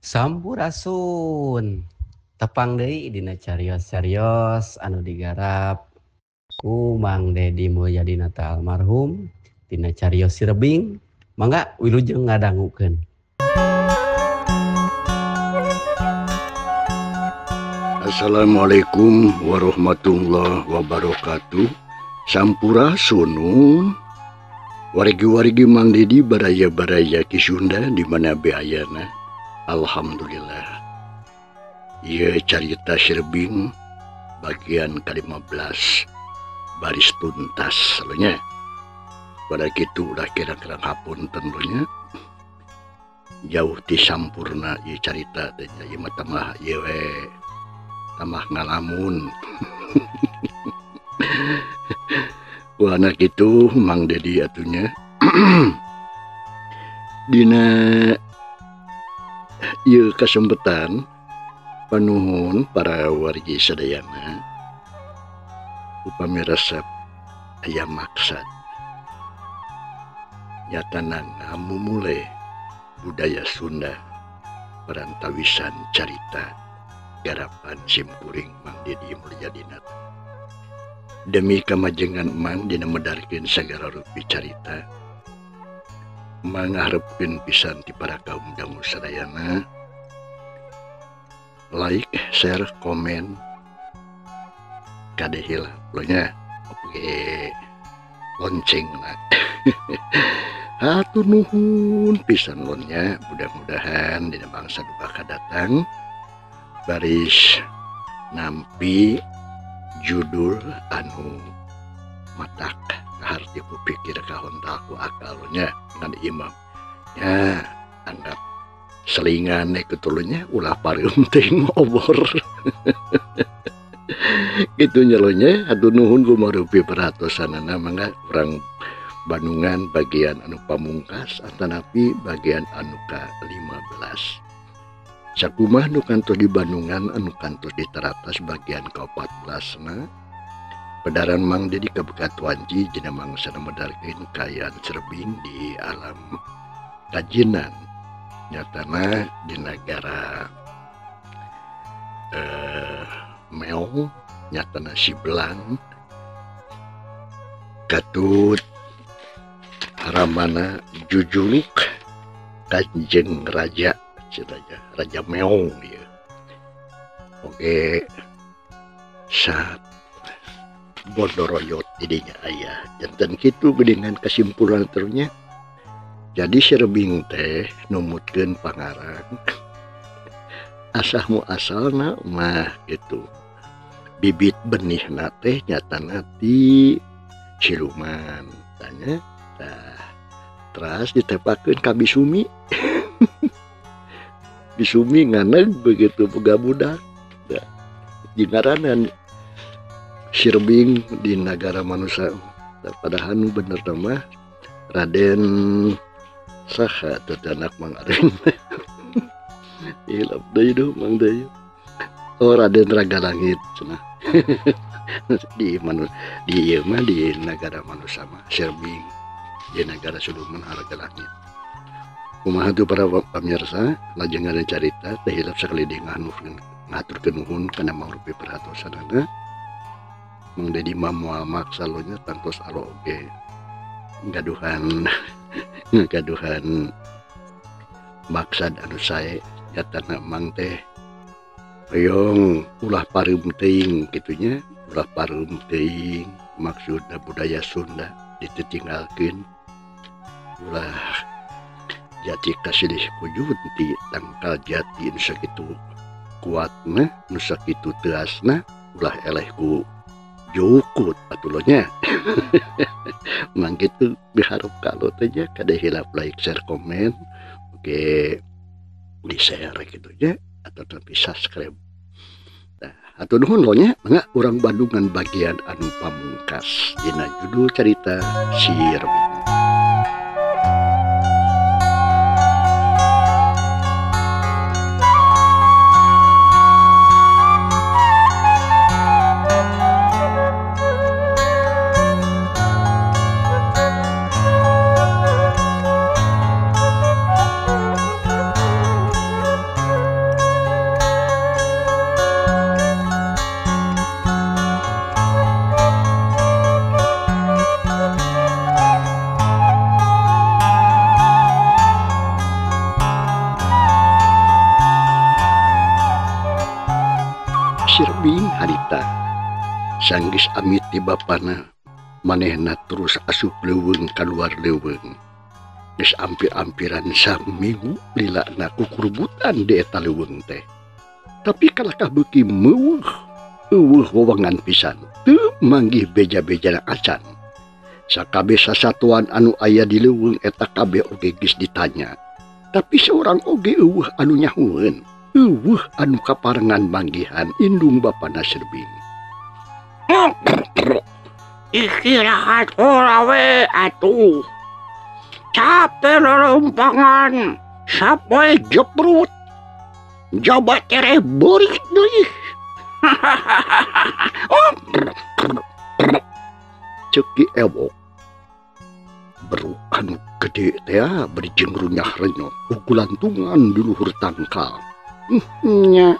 Sampurasun. Tepang deui dina carios-carios anu digarap ku Mang Dedi Mulyadinata almarhum dina carios Sirebing. Mangga wilujeng ngadangukeun. Assalamualaikum warahmatullahi wabarakatuh. Sampurasun. Wargi-wargi Mang Dedi baraya-baraya Ki Sunda di mana be ayana. Alhamdulillah. Ieu carita Sirebing bagian ke-15 baris tuntas nya. Pada kitu ulah kira-kira hapunten nya. Jauh ti sampurna ieu carita teh nya, ieu mah tambah ieu we. Tambah ngalamun. Wah, anak itu Mang Dedi atunya. Dina ieu kasempatan panuhun para wargi sadayana upami resep aya maksad nyatana ngamumule budaya Sunda perantawisan carita garapan simkuring Mang Dedi Mulyadinata. Demi kamajengan Mang dina medarkeun sagala rupi carita, Mang ngaharepkeun pisan ti para kaum dangu sadayana. Like, share, komen, kade hilap nya, oke lonceng lah. Hatur nuhun pisan nya, mudah-mudahan dina bangsa nu bakal datang baris nampi judul anu matak kaharti ku pikir kahontal ku akal nya ngan imam nya anggap selingan ketulunya ulah pareum teuing obor. Kitu nya lo nya, hatur nuhun kumarupi perhatosanana. Mangga urang Bandungan bagian anu pamungkas atanapi bagian anu ka-15. Sakumah nu kantos di Bandungan anu kantos di teratas bagian ka-14 na. Pedaran Mang Dedi ka Bekatuanji dina mangsa medarkeun kaayaan Sirebing di alam kajinan. Nyatana di negara Meong, nyatana Sibelang, Katut, Ramana Jujuluk, Kanjeng Raja, Raja, Raja Meong ya. Oke, saat Bondoroyot jadinya ayah. Jantan kitu dengan kesimpulan terusnya. Jadi Sirebing teh numutkeun pangarang asah mu asalna mah gitu. Bibit benihna teh nyatana ti siluman tanya. Tah teras ditepakeun ka Bisumi. Bisumi nganeg begitu boga budak. Nah, jingaranan Sirebing di nagara manusia. Padahal nu bener mah Raden saha teh anak Mang Arin. Hilap deui duh Mang Deyu. Oh, Raden Raga Langit cenah. Di manu di ieu mah di nagara manusia mah Sirebing di nagara siluman Raga Langit. Kumaha tuh para pamirsa, lajeng ada carita teh hilap sakali deui ngaturkeun nuhun kana mangrupi perhatosanana. Mang Dedi mah moal maksa lo nya tangtos alo oge gaduhan gaduhan maksad anu sae nyatana Mang teh hoyong ulah pareum teuing kitunya, ulah pareum teuing maksudna budaya Sunda ditetinggalkeun, ulah jati kasilih kujunti tangkal jati nu sakitu kuatna nu sakitu teasna ulah eleh ku jukut atuh lo nya. Mang kitu diharap kalau teh nya kade hilap like share komen oke di share gitu nya atau tapi subscribe. Nah, hatur nuhun lo nya, mangga urang Bandungan bagian anu pamungkas dina judul carita Sirebing. Sirbing harita sanggis amit ti bapana manehna terus asup leuweung kaluar leuweung geus ampir-ampiran saminggu lilana kukurubutan di eta leuweung teh tapi kalakah beuki meuweuh euweuh wewengan pisan teu manggih beja-bejana acan sakabeh sasatuan anu aya di leuweung eta kabeh oge geus ditanya tapi seorang oge euweuh anu nyahueun euweuh anu kaparengan manggihan indung bapana Sirbing. Istirahat heula we atuh. Capek lolompangan, sapoe jeprut. Jaba tereh beurit deui. Ceuk Ki Ewok. Beruk anu gede teh bari jeung runyah renyok ugulantungan di luhur tangkal. Nya.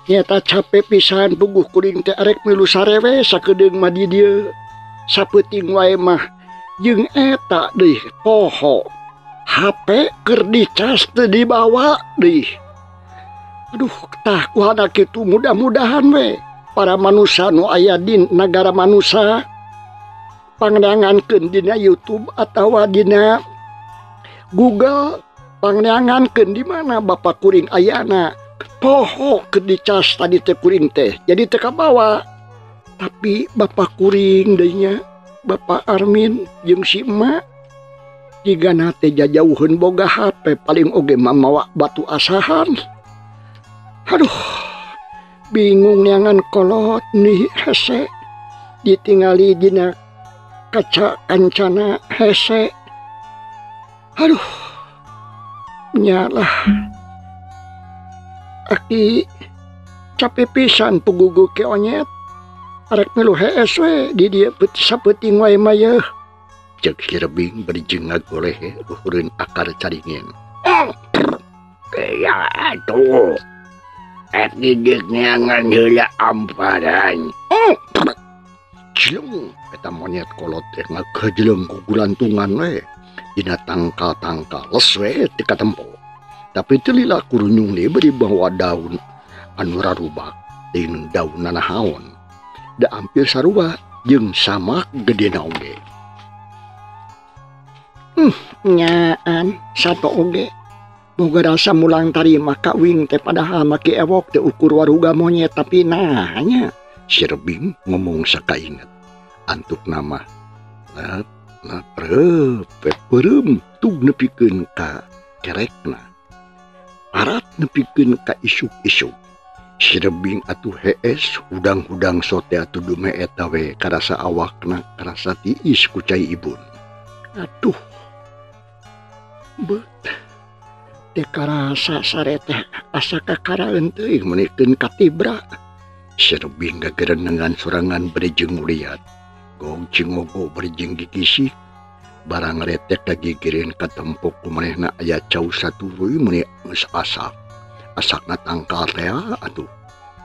Nyata capek pisan puguh kuring teh arek milu sarewe sakedeung mah di dieu. Sapeuting wae mah jeung eta deui poho. HP keur dicas teu dibawa deui. Aduh tah kuhana kitu mudah-mudahan we para manusa nu aya di nagara manusa pangneangankeun dina YouTube atawa dina Google pangneangankeun di mana bapak kuring ayana. Poho keur dicas tadi teh kuring teh jadi teu kabawa tapi bapak kuring deui nya Bapak Armin jeung si emak jigana teh jajauheun boga HP paling oge mah mawa batu asahan. Aduh bingung neangan kolot nih hese ditingali dina kaca kancana hese. Aduh nyalah aki capek pisan pugugu ke onyet arek milu hees we di dieu sapeuting wae mah yeuh. Ceuk Sirbing bari jeung ngagolehe luhureun akar caringin. Kaya atuh aki geus neangan heula amparan. Jeleng eta monyet kolot teh ngagejeleng ku gulantungan we dina tangkal-tangkal les we teu katempo. Tapi teu lila kurunyung deui bari bawa daun anu rarubak jeung daun nanahaon da ampir sarua jeung samak gedena oge. Nyaan sato oge boga rasa mulang tarima ka wing teh padahal mah Ki Ewok teh ukur waruga monyet tapi nah nya. Sirbing ngomong sakainget antuk nama lap lap reup peureum tug nepikeun ka kerekna parat nepikeun ka isuk-isuk. Sirbing atuh hees hudang-hudang sote atuh dume eta we karasa awakna karasa tiis ku cai ibun. Aduh beut teh karasa sare teh asa kakaraeun teuing meunikeun katibra. Sirbing gagerenengan sorangan bari jeung nguliat gong cingogo bari jeung gikisik barang retek gagigireun katempok ku manehna aya cau saturuy meuni geus asak asakna tangkal teh atuh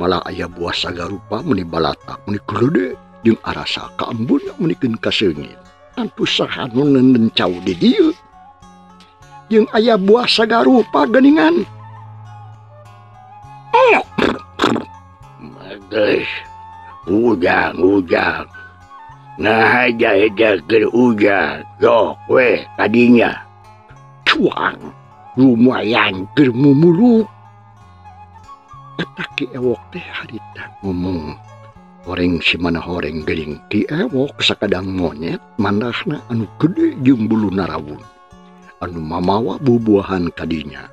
malah aya buah sagarupa meuni balatak meuni gede jeung arasa kaembun meunikeun kaseungit antu saha nu neuneun cau di dieu jeung aya buah sagarupa geuningan. Geus ujang-ujang nah aja keur ujang sok we kadinya cuang lumayan keur mumuluk. Eta Ki Ewok teh harita ngomong horeng si mana horeng geuning Ki Ewok sakadang monyet mandahna anu gede jeung buluna rawun anu mamawa bubuahan kadinya.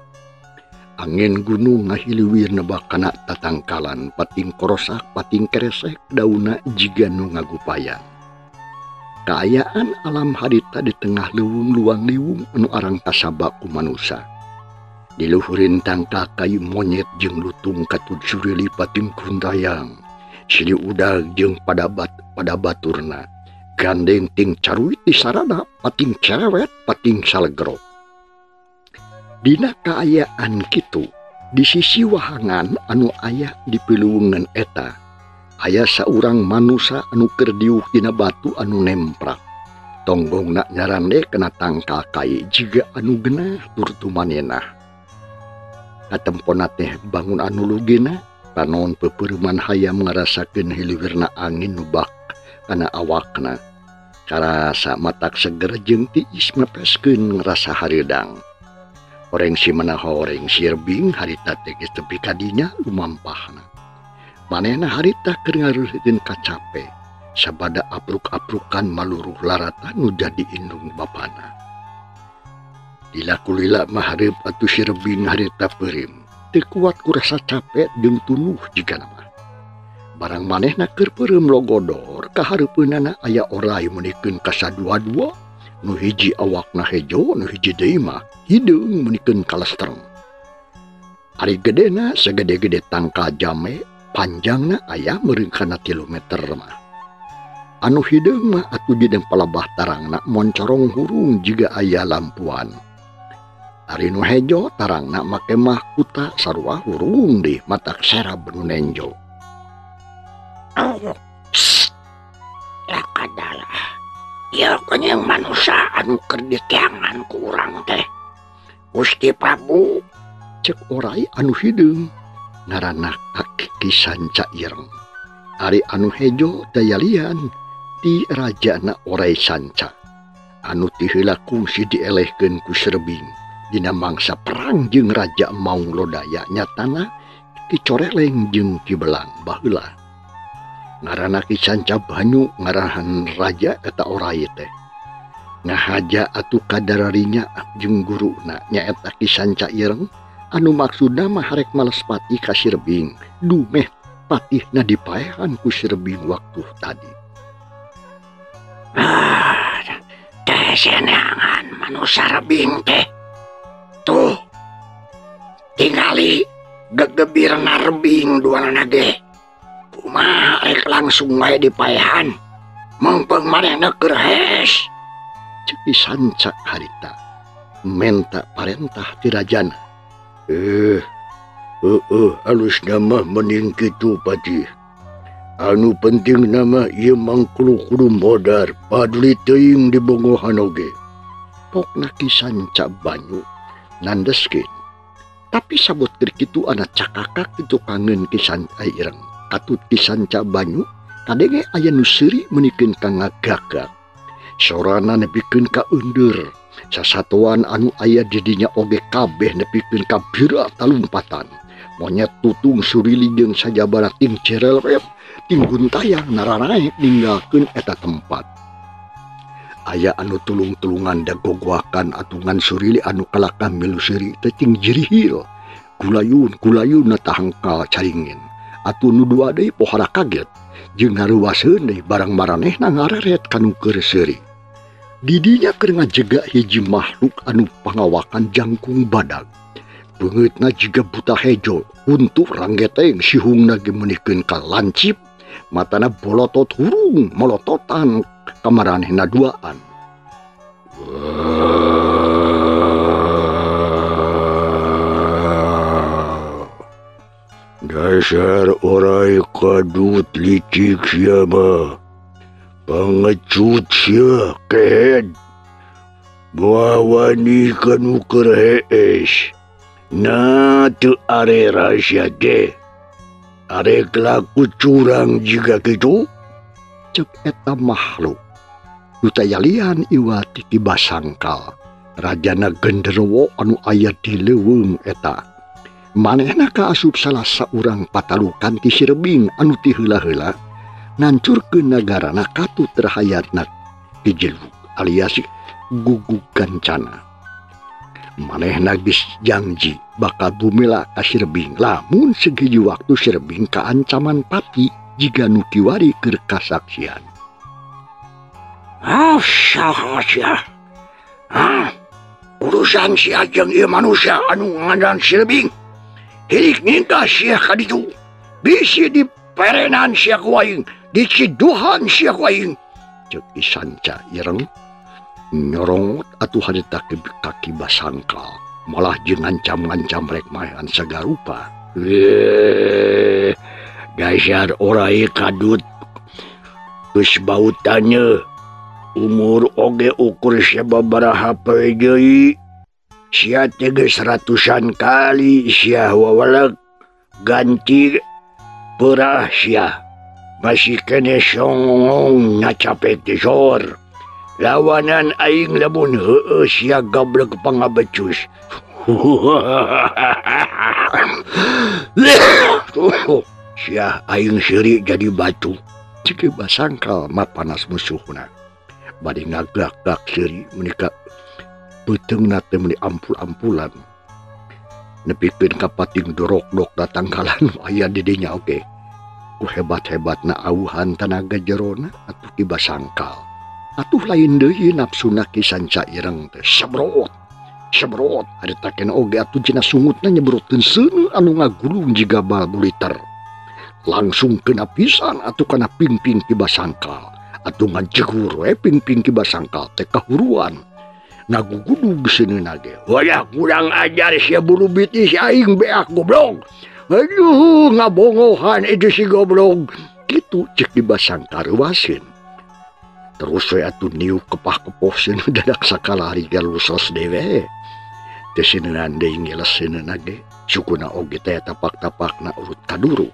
Angin gunung ngahiliwir nebak kana tatangkalan pating korosak pating keresek dauna jiga nu ngagupayan. Kaayaan alam harita di tengah leuweung luang liwung anu arang kasaba ku manusa. Di luhureun tangkal kayu monyet jeung lutung katud surili pating kuntayang. Sili udag jeung padabat pada baturna. Gandeng ting caruit di sarana pating cerewet pating salegrok. Dina kaayaan kitu di sisi wahangan anu aya di piluweungan eta aya saurang manusa anu keur diuk dina batu anu nemprak tonggongna nyarande kana tangkal kai jiga anu genah tur tumanenah. Katempona teh bangun anu lugina Panon pepeureman hayam ngarasakeun hiliwirna angin nu bak kana awakna. Karasa matak seger jeung tiis mepeskeun ngrasa hareudang. Horeng si manaha horeng sirbing harita teh geus tepi ka dinya lumampahna. Manehna harita keur ngaruhkeun kacape sabada apruk-aprukan maluruh laratan nu jadi indung bapana. Dilakulila mah hareup atuh sirbing harita peureum. Teu kuat ku rasa capek jeung tunuh jigana mah. Barang manehna keur peureum logodor kahareupeunana aya oray meunikeun ka sadua-dua, nu hiji awakna hejo, nu hiji deui mah hideung meunikeun kalestreng. Ari gedena sagede-gede tangkal jame, panjangna aya meureun kana 3 meter mah. Anu hideung mah atuh di palebah tarangna moncorong hurung jiga aya lampuan. Ari nu hejo tarangna make mahkuta sarua hurung deh matak serab nu nenjo. Oh, lakadalah. Ieu kenyang manusia anu keur diteangan ku urang teh. Gusti Prabu cek orai anu hideung ngaranna Ki Sanca Ireng. Ari anu hejo dayalian ti rajana Orai Sanca. Anu ti heula kungsi dielehkeun ku Sirbing. Dina mangsa perang jeung Raja Maung Lodaya nyatana Ki Coreleng jeung Ki Belang baheula. Ngaranna Ki Sanca Banyu ngarahan raja eta orai teh. Ngahaja atuh kadararinya jeung guruna nyaeta Ki Sanca Ireng anu maksudna mah harek males patih ka Sirbing. Dumeh patihna dipaehan ku Sirbing waktu tadi. Ah, teh seneangan manusia rebing teh. Tuh, tingali gegebirna rebing duanana ge. Kumaha rek langsung wae dipaehan. Mengpeung manehna keur hees. Cek Ki Sanca harita menta parentah ti rajana. Alusna mah mending kitu patih. Anu penting nama ieu mangkulu kudu modar paduli teuing dibongohan oge. Pokna Ki Sanca Banyu nandeskeun. Tapi sabot keur kitu ana cakakak kitu kangen Ki Sanca Ireng. Katut Ki Sanca Banyu kadenge aya nu seuri meunikeun ka ngagagak. Sorana nepikeun ka eundeur. Sasatoan anu aya di dinya oge kabeh nepikeun ka bira talumpatan. Monyet tutung surili jeung sajabana ting cerelrep ting guntayang nararaek ninggalkeun eta tempat. Aya anu tulung-tulungan dagogoakan atungan surili anu kalakah milu seuri teh ting jirihil. Kulayun-kulayun na tahangkal caringin. Atuh nu dua deui pohara kaget jeung ngaruwaseun deui barang maranehna ngareret kanu keur seuri. Didinya keur ngajega hiji makhluk anu pangawakan jangkung badag. Beungeutna jiga buta hejo, huntu ranggeteng sihungna ge meunikeun ka lancip, matana bolotot hurung molototan ka maranehna duaan. Dasar orai kadut licik sia mah. Pangecut sia kehed. Moal wani kanu keur hees. Na teu arera sia teh. Arek laku curang jiga kitu. Cek eta makhluk. Nu tayalian iwa ti Basangkal. Rajana genderuwo anu aya di leuweung eta. Manehna kaasup salah saurang patalukan ti Sirbing anu ti heula-heula ngancurkeun nagarana katut rahayatna Ki Jelug alias Gugug Kancana. Manehna geus janji bakal bumela ka Sirbing lamun segiji waktu Sirbing kaancaman pati jiga nu kiwari keur kasaksian. Ah, saha sia? Ah, urusan sia jeung ieu manusia anu ngaran Sirbing. Hirik ningka sia ka ditu. Bisi diperenan sia ku aing, diciduhan sia ku aing. Cek Ki Sanca Ireng nyorongot atuh harita kaki Basangkal malah jeung ngancam-ngancam rek maehan sagarupa. Dasar orai kadut. Geus bautannya umur oge ukur sababaraha poe deui. Sia teh geus ratusan kali sia wawalek ganti Peurah sia masih kene songong ngacapek di sor. Lawanan aing lamun heueuh sia gablek pangabecus. Sia aing seuri jadi batu. Cik Ki Basangkal mah panas musuhna. Bari ngaglak-glak seuri meuni ka beuteungna teh meuni ampul-ampulan. Nepikeun ka pating dorok-dok datangkalan aya di dinya oge. Ku hebat-hebatna auhan tanaga jerona atuh Ki Basangkal. Atuh lain deui nafsuna Ki Sanca Ireng teh sebrot. Sebrot harita kena oge atuh cina sungutna nyebrotkeun seuneu anu ngagulung jiga bal buliter. Langsung kena pisan atuh kana pingping Ki Basangkal. Atuh ngajegur we pingping Ki Basangkal teh kahuruan. Ngagugudug seuneu ge. Wayah kurang ajar sia buru bitis aing beak goblok. Aduh ngabongohan itu si goblok. Kitu cek Ki Basangkal reuaseun. Terus we atuh niuk kepah-kepoh seuneu dadak sakalari galusos dewe. Teu seuneunan deui ngiles seuneu ge. Sukuna oge teh tapak-tapakna urut kaduru.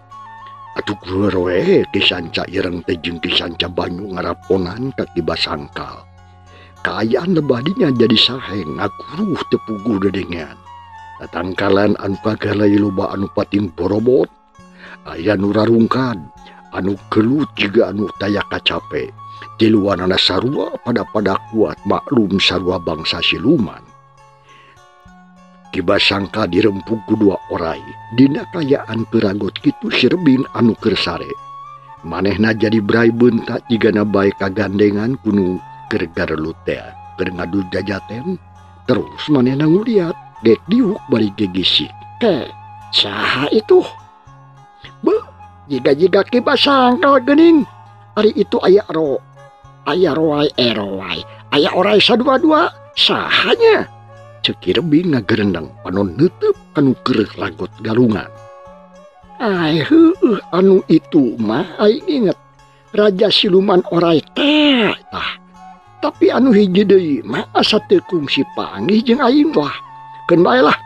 Atuh geur we Ki Sanca Ireng teh jeung Ki Sanca Banyu ngaraponan ka Ki Basangkal. Kaayaan lebah dinya jadi saheng ngaguruh teu puguh dedengean. Tatangkalan anu kagalai loba anu pating borobot, aya nu rarungkad, anu gelut jiga anu taya kacape. Tiluanana sarua pada-pada kuat maklum sarua bangsa siluman. Ki Basangkal dirempug ku dua orai. Dina kayaan peragot kitu sirebing anu keur sare. Manehna jadi brai beunta jigana bae kagandengan kunu keur garelut teh, keur ngadu jajaten. Terus manehna nguliat gek diuk bari gegisik. Ke saha itu? Beuh, jiga-jiga Ki Basangkal geuning. Ari itu aya ro, aya roai eroai, aya orai sadua-dua, sahanya. Cek Ki Rebing ngagerendeng panon neuteub kanu keur ragot galungan. Ai heueuh anu itu mah aing inget raja siluman orai teh tah. Tapi anu hiji deui mah asa teu kungsi panggih jeung aing lah. Keun bae lah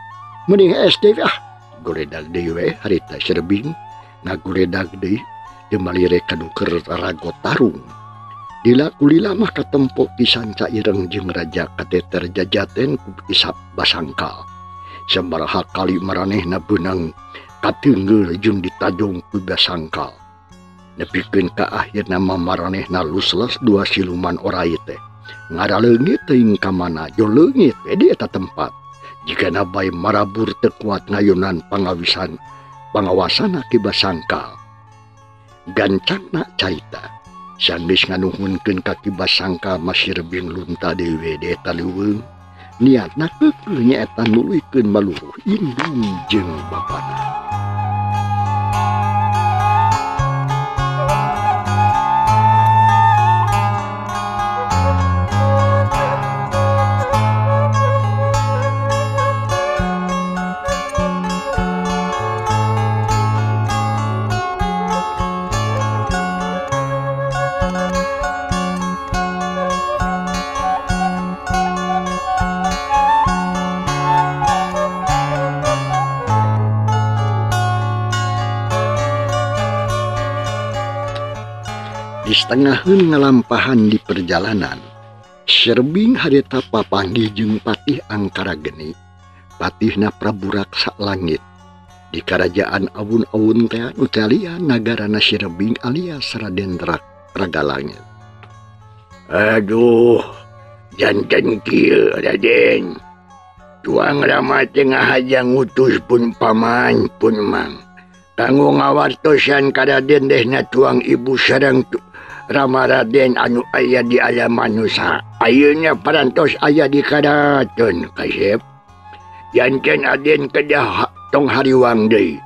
mending SD ah. Goledag deui we harita si Rebing ngagoledag deui teu malire kanu keur ragot tarung. Dila kulila mah katempo Ki Sanca Ireng jeung raja kateter jajaten ku Ki Basangkal. Sabaraha kali maranehna beunang kateungeul jeung ditajong ku Basangkal. Nepikeun ka akhirna mah maranehna lusles dua siluman orai teh. Ngaraleungit teuing ka mana jo leungit we di eta tempat. Jigana bae marabur teu kuat ngayunan pangawasana Ki Basangkal. Gancangna carita. Sanggeus nganuhunkeun ka Ki Basangkal masih Rebing lunta deui di eta leuweung. Niatna keukeuh nyaeta nuluykeun maluruh indung jeung bapana. Di setengahan ngalampahan di perjalanan, Sirebing harita papanggih jeung Patih Angkara Geni, Patihna Prabu Raksa Langit. Di kerajaan awun-awun teh anu talian nagarana Sirebing alias Raden Raga Langit. Aduh, janten kieu Raden. Tuang Rama teh ngahaja ngutus pun paman pun mang. Kanggo ngawartosan ka Raden dehna tuang ibu sareng Rama Raden anu aya di alam manusia. Ayeuna parantos aya di karaton kasep. Janten Aden kedah tong hariwang deui.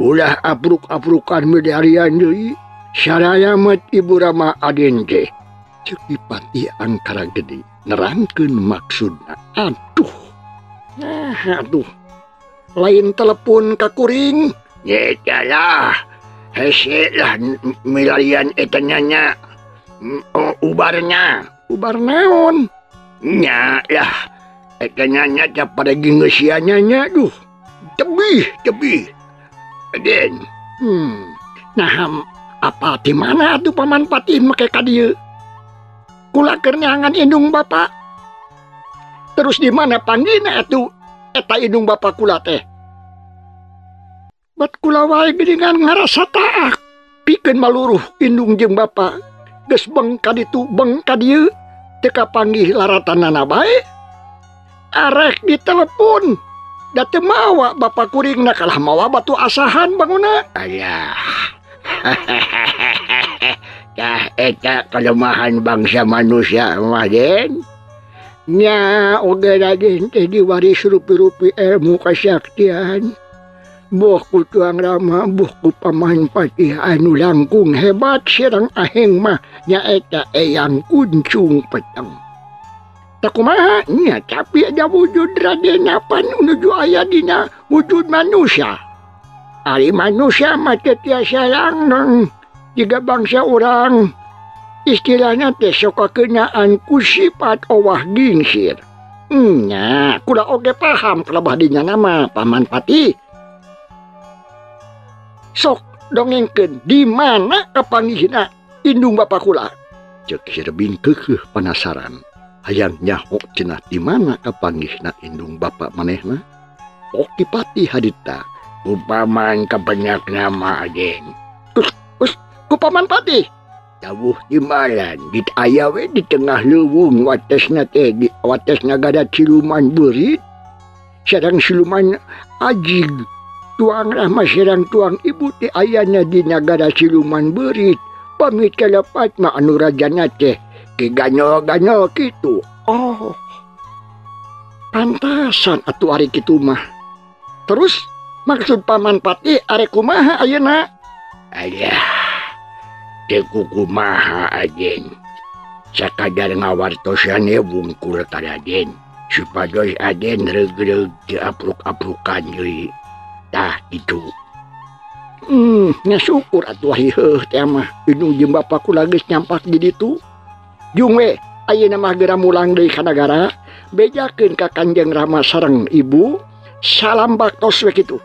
Ulah apruk-aprukan medarian deui. Sarayamet ibu Rama Aden teh. Ceuk Ki Patih Angkara Gede nerangkeun maksudna. Aduh. Nah, aduh. Lain telepon ka kuring. Nyeta lah. Hese lah milarian eta nyanya. Ubarnya. Ubar naon? Nya lah. Eta nyanya teh pada gingeusian nyanya duh. Tebih, tebih. Aden. Nah apa di mana atuh Paman Patih make ka dieu? Kula keur neangan indung bapa. Terus di mana panggihna atuh eta indung bapa kula teh? Bat kula wae geuningan ngarasa taak pikeun maluruh indung jeung bapa. Geus beng ka ditu beng ka dieu teu kapanggih laratanana bae. Arek ditelepon da teu mawa bapa kuringna kalah mawa batu asahan banguna. Ayah. Tah eta kelemahan bangsa manusia mah Den. Nya oge Raden teh diwaris rupi-rupi ilmu kasaktian. Boh ku Tuang Rama, boh ku Paman Patih anu langkung hebat serang aheng mah nyaeta Eyang Kuncung Peteng. Tak kumaha nya tapi ada wujud Raden apan menuju aya dina wujud manusia. Ari manusia mah teu tiasa langneng jiga bangsa urang. Istilahna teh sok kakenaan ku sifat owah gingsir. Nya kula oge paham kalebah dinya nama Paman Patih. Sok dongengkeun di mana kapanggihna indung bapa kula. Ceuk Si Rebing keukeuh panasaran. Hayang nyaho cenah di mana kapanggihna indung bapa manehna? Oh Ki Patih harita. Ku paman kapenyak nama Aden. Terus ku Paman Patih. Dawuh timbalan di aya we di tengah leuweung watesna teh di wates nagara siluman beurit sareng siluman ajig. Tuang Rahma sareng tuang ibu teh ayana di nagara siluman beurit. Pamit kalepat mah anu rajana teh ki ganyol-ganyol kitu. Oh. Pantasan atuh ari kitu mah. Terus maksud Paman Patih arek kumaha ayeuna? Ayah. Teu kumaha Aden. Sakadar ngawartosan wungkul ka Raden supados Aden reugreug teu apruk-aprukan deui. Tah kitu. Nya syukur atuh heuh teh mah. Indung jeung bapa kula geus nyampak di ditu. Jung we ayeuna mah geura mulang deui ka nagara, bejakeun ka Kanjeng Rama sareng ibu, salam baktos we kitu.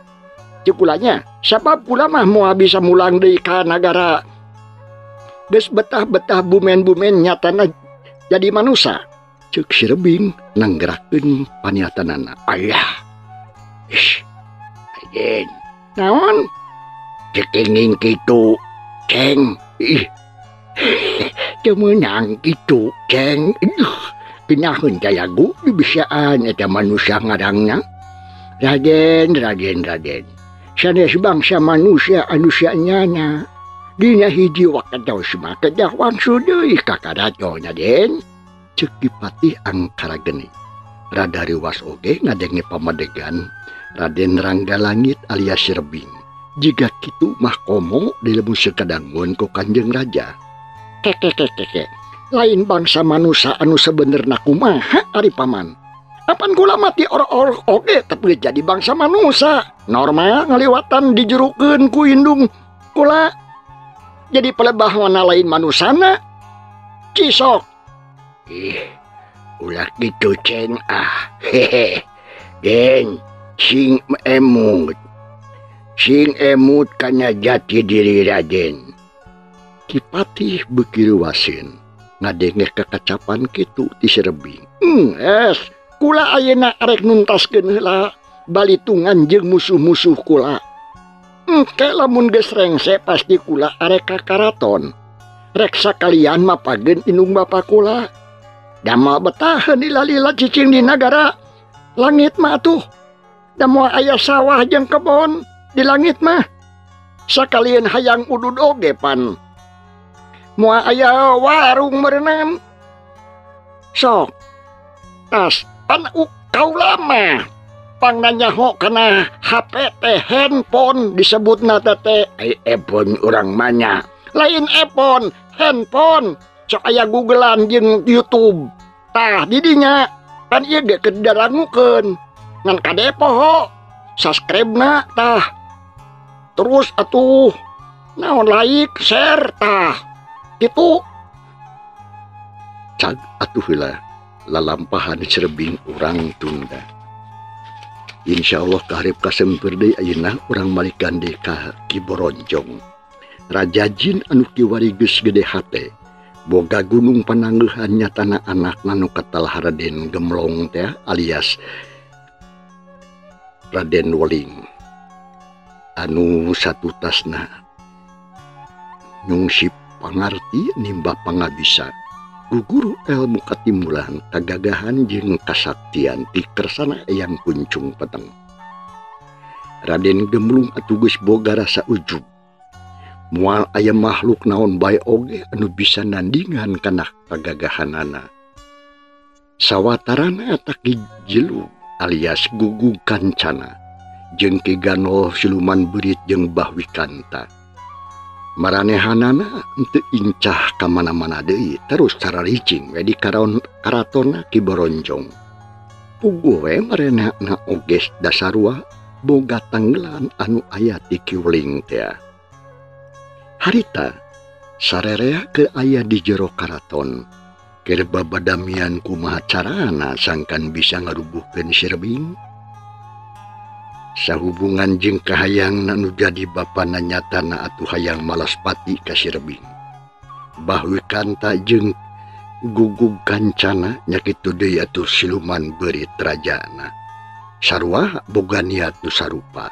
Ceuk kulanya, sabab kula mah moal bisa mulang deui ka nagara. Geus betah-betah bumen-bumen nyatana jadi manusia. Ceuk Si Rebing nanggerakeun paniatanana. Ayah. Ish. Aden. Naon? Cekenging kitu, Ceng. Ih. Teu meunang kitu, Ceng. Aduh, geunaheun jayagu dibisaan eta manusia ngarangna. Raden, Raden, Raden. Sanes bangsa manusia anu nyana. Dina hiji wakatos mah kedah wangsul deui ka karaton, Den. Ceuk Ki Patih angkara geni. Rada riwas oge ngadenge pamadegan Raden Rangga Langit alias Si Rebing. Jiga kitu mah komo di lembur sekadangun ku Kanjeng Raja. Kekekekeke. Lain bangsa manusia anu sebenerna kumaha ari paman. Apan kula mati orok-orok oge tapi jadi bangsa manusia. Normal ngaliwatan dijerukeun ku indung kula. Jadi pelebah wana lain manusana. Cisok. Ih, ulah kitu Ceng ah. Hehe. Den, sing emut. Sing emut kana jati diri Raden. Ki Patih beuki ruaseun ngadenge kakacapan kitu ti Si Rebing. Es, kula ayeuna arek nuntaskeun heula balitungan jeung musuh-musuh kula. Engke lamun geus rengse pasti kula arek ka karaton. Rek sakalian mapageun indung bapa kula. Da moal betaheun lila-lila cicing di nagara langit mah atuh. Da moal aya sawah jeung kebon di langit mah. Sakalian hayang udud oge pan. Moal aya warung meureunan. Sok. Tas pan kaula mah pangnanyaho kana HP teh handphone disebutna teh ai epon urang manya. Lain epon, handphone. Sok aya googlean jeung YouTube. Tah didinya pan ieu ge keur didarangukeun. Ngan kade poho subscribe-na tah. Terus atuh naon like, share tah. Kitu. Cag atuh heula lalampahan Si Rebing urang tunda. Insyaallah kaharep kasempeur deui ayeuna urang malikan deui ka Ki Boronjong. Raja Jin anu kiwari geus gede hate boga gunung pananggehan nyatana anakna nu katalah Raden Gemlong teh alias Raden Weling anu satutasna nyungsip pangarti nimba pangabisa guguru ilmu katimulan kagagahan jeung kasaktian ti kersana Eyang Kuncung Peteng. Raden Gemlung atuh geus boga rasa ujub moal aya makhluk naon bae oge anu bisa nandingan kana kagagahanana. Sawatarana eta Ki Jelu alias Gugug Kancana jeung Ki Ganol siluman beurit jeung Bah Wikanta. Maranehanana henteu incah ka mana-mana deui terus cararicing we di karatonna Ki Boronjong. Puguh we maranehna oge dasarua boga tanggelan anu aya ti Ki Weling teh. Harita sarerea keur aya di jero karaton keur babadamian kumaha carana sangkan bisa ngarubuhkeun si Rebing. Sahubungan jeung kahayangna nu jadi bapana nyatana atuh hayang malaspati ka si Rebing. Bah Wikanta jeung Gugug Kancana nya kitu deui atuh siluman beurit rajana. Sarua boga niat nu sarupa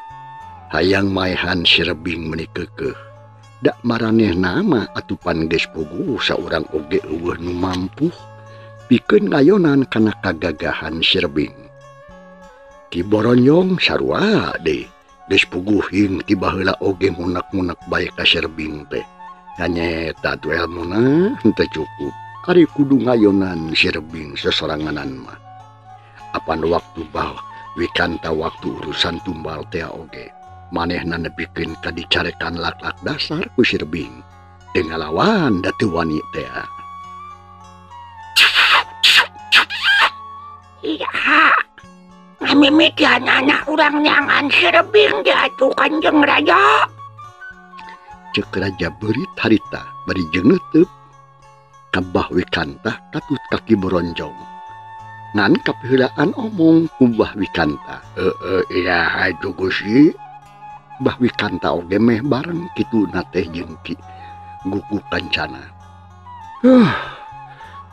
hayang maehan si Rebing meuni keukeuh. Dak maranehna mah atupan geus puguh saurang oge eueuh nu mampu pikeun ngayonan kana kagagahan si Rebing. Ki Boronjong sarua deui geus puguh hing ti baheula oge munak-munak bae ka si Rebing teh. Nyaeta atuh elmuna henteu cukup ari kudu ngayonan si Rebing sesoranganan mah. Apan waktu bah Wikanta waktu urusan tumbal teh oge manehna nepikeun ka dicarekan lak-lak dasar ku si Rebing. Teu ngalawan da teu wani teh. Iya, ngamimitian anak urang neangan si Rebing di atuh Kanjeng Raja. Ceuk Raja Beurit harita bari jeung neuteub ka Bah Wikanta katut ka Ki Boronjong. Ngan kapiheulaan omong ku Bah Wikanta. Heeh, iraha atuh Gusti? Bah Wikanta oge meh bareng kituna teh jeung Ki Gugug Kancana.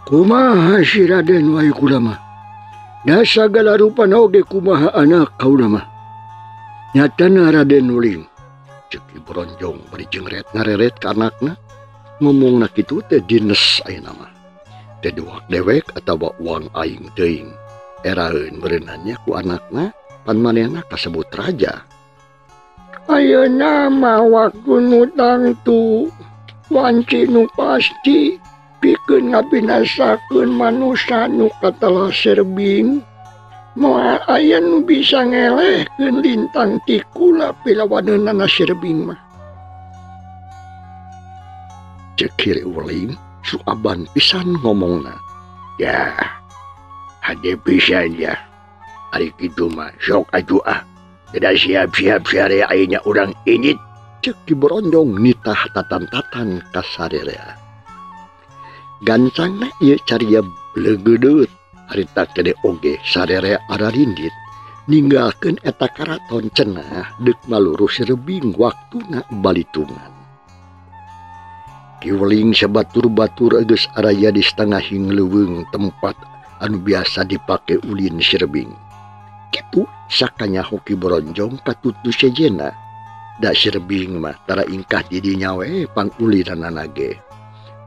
Kumaha si Raden wae kula mah? Da sagala rupana oge kumaha anak kaula mah. Nyatana Raden Weling. Ceuk Ki Boronjong bari jeung ret ngareret ka anakna. Ngomongna kitu teh dines ayeuna mah. Teh duak dewek atawa uang aing teuing. Eraeun berenannya ku anakna pan manehna kasebut raja. Ayeuna mah waktu nu tangtu wanci nu pasti pikeun ngabinasakeun manusa nu katalah si Rebing. Moal aya nu bisa ngelehkeun lintang ti kula pilawaneunana si Rebing mah. Ceuk Ki Weling suaban pisan ngomongna. Ya, hade pisan ya. Ari kitu mah sok atuh ah. Tidak siap-siap sare ayeuna urang indit. Ceuk Ki Boronjong nitah tatan-tatan ka sarerea. Gancangna ieu caria beleugeudeut harita gede oge sarerea ararindit ninggalkeun eta karaton cenah deuk maluruh si Rebing waktuna balitungan. Ki Weling sabatur-batur geus araya di satengahing leuweung tempat anu biasa dipake ulin si Rebing. Kitu sakanya Ki Boronjong katut nu sejena. Da si Rebing mah tara ingkah di dinya we pangulinanana ge.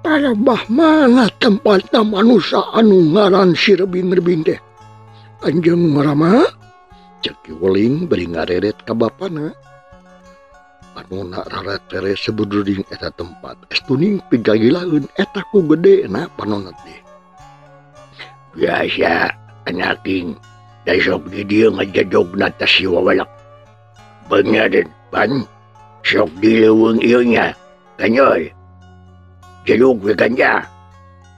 Palebah mana tempatna manusa anu ngaran si Rebing-rebing teh? Kanjeng Rama? Ceuk Ki Weling bari ngareret ka bapana. Panona raratere sebududing eta tempat. Estuning pigagilaeun eta ku gedena panona teh. Biasa anaking da sok di dieu ngajejogna teh si wawalak. Bener pan sok di leuweung ieu nya. Kanyol. Jelug we ganja.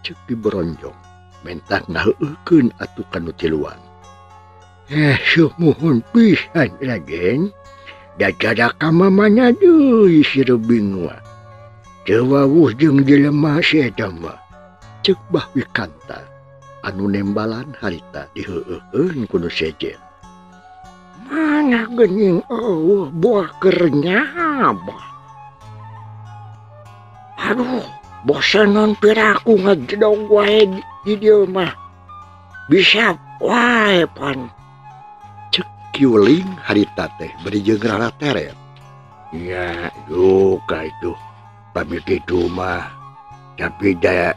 Ceuk Ki Boronjong mentah ngaheueukeun atuh kanu tiluan. Sumuhun pisan Raden. Da cara ka mamana deui si Rebing mah. Teu wawuh jeung jelema si eta mah. Ceuk Bah Wikanta anu nembalan harita diheueukeun ku nu sejen. Mana geuning eueuh buah keur nyabah. Aduh, bosenan piraku ngejedog wae di dieu mah. Bisa wae pan. Cek Ki Weling harita teh bari jeung rarateret. Ya, duka itu. Pamit itu mah. Tapi da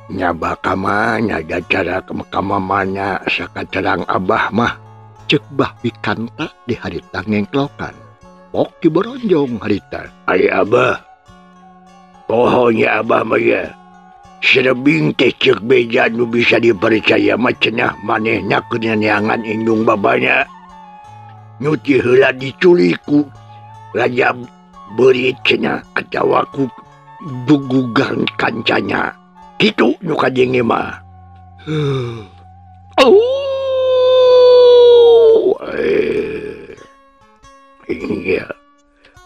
nyaba kamana da cara kamamana sakaterang abah mah. Cek Bah Wikanta di harita ngengklokan. Pok Ki Boronjong harita. Ari abah. Pokoknya abah mah ya. Sirebing teh cek beja nu bisa dipercaya mah cenah manehna keur neangan indung babanya. Nu ti heula diculiku raja beurit cenah atawa ku gugugan kancanya. Kitu nu kadenge mah. Oh. Iya.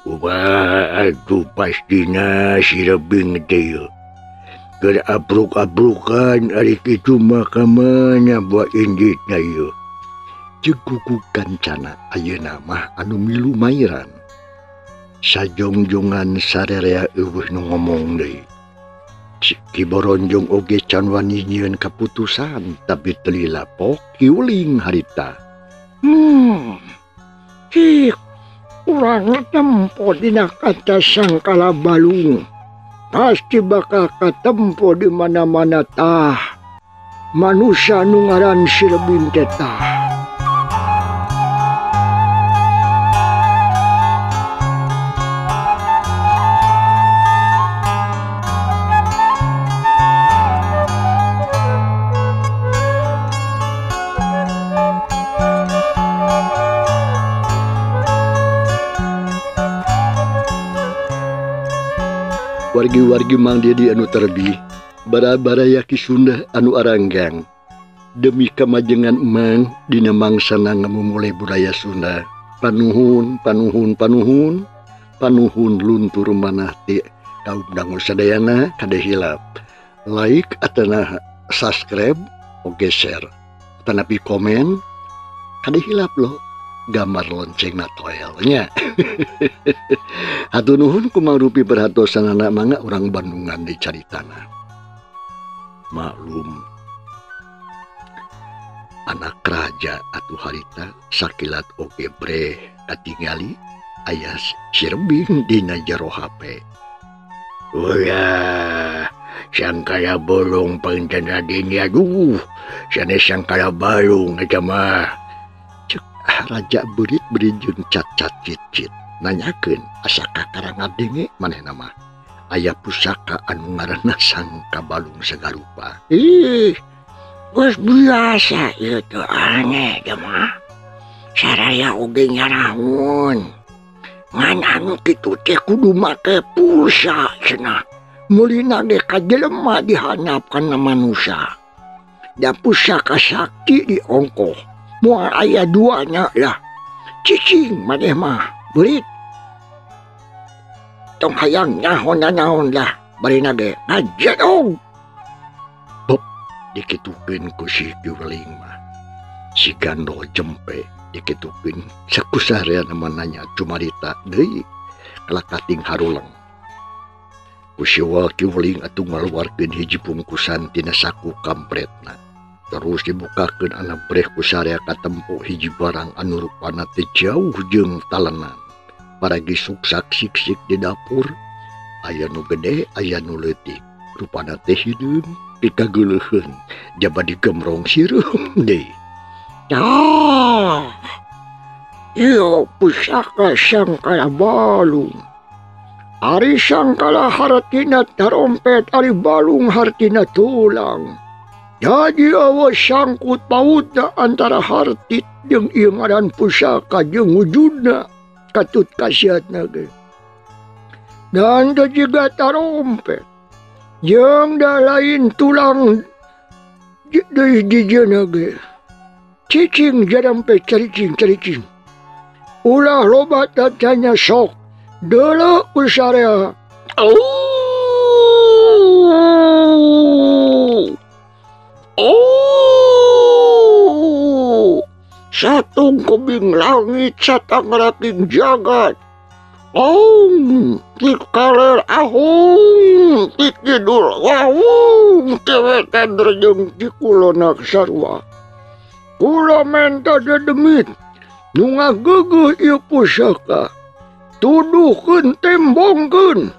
Wah, aduh pastina sirebing teh yeuh. Keur abruk-abrukan ari kitu mah kamana buat inditna ieu. Jeung kuku kancana ayeuna mah anu milu mairan. Sajongjongan sarerea eueuh nu ngomong deui. Ki Boronjong oge can wani nyieun kaputusan tapi teu lila pok Ki Weling harita. Cik, urang tempo dina kata sangkala balung. Pasti bakal katempo di mana-mana tah. Manusia nu ngaran Sirebing teh tah. Wargi-wargi Mang Dedi anu terbi, bara-bara Ki Sunda anu aranggang. Demi kamajengan Mang dina mangsana ngamumule budaya Sunda. Panuhun, panuhun, panuhun, panuhun luntur manah ti kaum dangu sadayana kade hilap. Like atana subscribe, oge share. Atanapi komen, kade hilap loh. Gambar lonceng na toelnya. Hatur nuhun ku Mang Rupi perhatosanana mangga urang Bandungan dicaritana. Maklum anak raja atuh harita sakilat oge bre katingali aya sirebing dina jero HP. Ulah, sangkala bolong panginten Raden ya duh, sanes sangkala balung eta mah. Raja beurit beri jeung cacat cicit nanyakeun asa kakara ngadenge manehna mah aya pusaka anu ngaranna Sangka Balung Sagarupa. Ih, geus biasa ieu teh aneh teh mah. Saraya oge nyarahun. Ngan anu kitu teh kudu make pulsa cenah. Meulina ge ka jelema dihandap kana manusia. Da pusaka sakti diongkoh. Moal aya duanya lah. Cicing maneh mah beurit. Tong hayang nyaho nanaon lah barina ge ngajedog. Bop dikitukeun ku si Ki Weling mah. Si Gandol jempe dikitukeun sakusareana mah nanya cumarita deui kalakating haruleng. Ku si Ki Weling atuh ngaluarkeun hiji bungkusan tina saku kampretna. Terus dibukakeun anak breh ku sarea katempo hiji barang anu rupana teh jauh jeung talenan. Paragi suksak siksik di dapur, aya nu gede, aya nu leutik. Rupana teh hideung pikageuleuheun, jaba digemrong sireum deui. Tah, ieu pusaka Sangkala Balung. Ari sangkala hartina tarompet, ari balung hartina tulang. Jadi awas sangkut pautna antara hartit jeung ieu ngaran pusaka jeung wujudna katut kasiatna ge. Dan teu jiga tarompet jeung da lain tulang deui dijieunna ge. Cicing jarampe caricing caricing. Ulah loba tatanya sok deuleu ku sarea. Oh, satung kubing langit satangraking jagat. Aung ti kaler ahung ti kidul wawung ti wetan jeung ti kulona sarua. Kula menta dedemit nu ngageugeuh ieu pusaka. Tuduhkeun tembongkeun.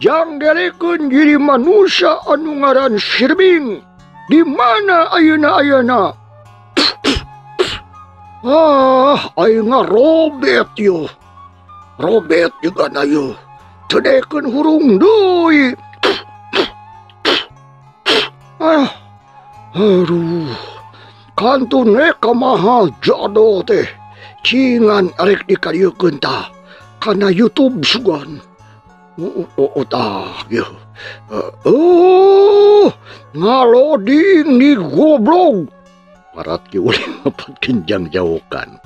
Janggelikeun diri manusia anu ngaran Sirbing. Di mana ayeuna ayeuna? Ah, aing ngarobet yo. Robet juga na yo. Cedekeun hurung deui. Ah, aduh. Kantun we kamaha jodoh teh. Cingan arek dikariekeun tah. Kana YouTube sugan. Oh, tah yo. Oh, ngaloding di goblok. Parat ki ulih mapat kenjang jauhkan.